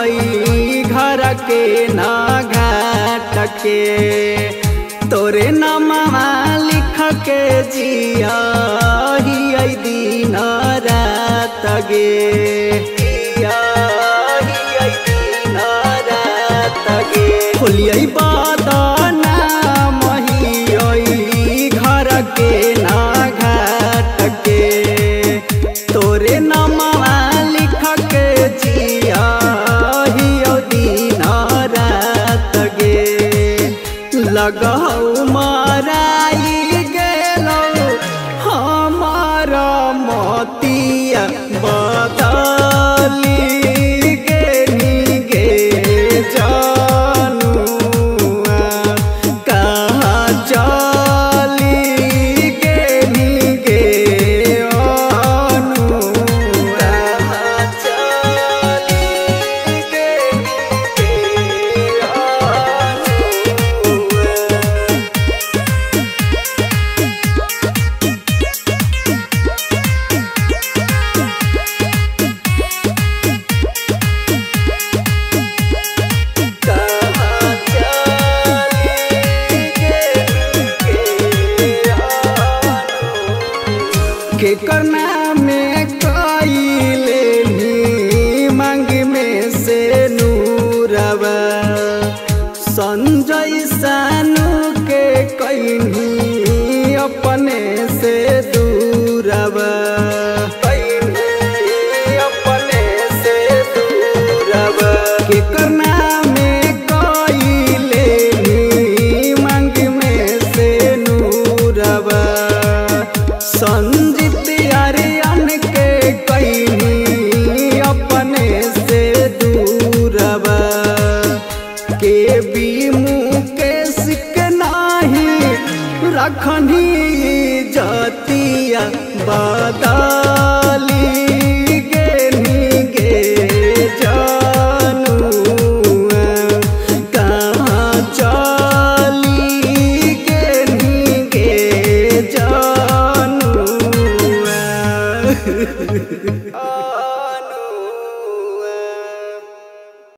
हियई घर के ना घाट के तोरे नामवा लिख के जिया हियई दिन रात गे जिया हियई दिन रात गे खोलियई बदना महियई घर के ना घाट के तोरे नामवा लिख के जिया हियौ दिन रात गे लगहौ मराई गेलौ हमार मोतिया बदली गेनी गे जानुआ कहाँ चली गेनी गे अनुआ कहाँ चली गेनी गे अनुआ। कहाँ चली गेनी गे के करना में कइले नी मांग में से नूरवा संजय सानू के कइनी अपने से दूरवा कइनी अपने से दूरवा के करना में कइले नी मांग में से नूरवा संजीत आर्यन के कइनी अपने से दूरवा के बी मुकेश के नाही रखनी जतिया बदली गेनी गे जानुआ कहाँ चली गेनी गे जानुआ।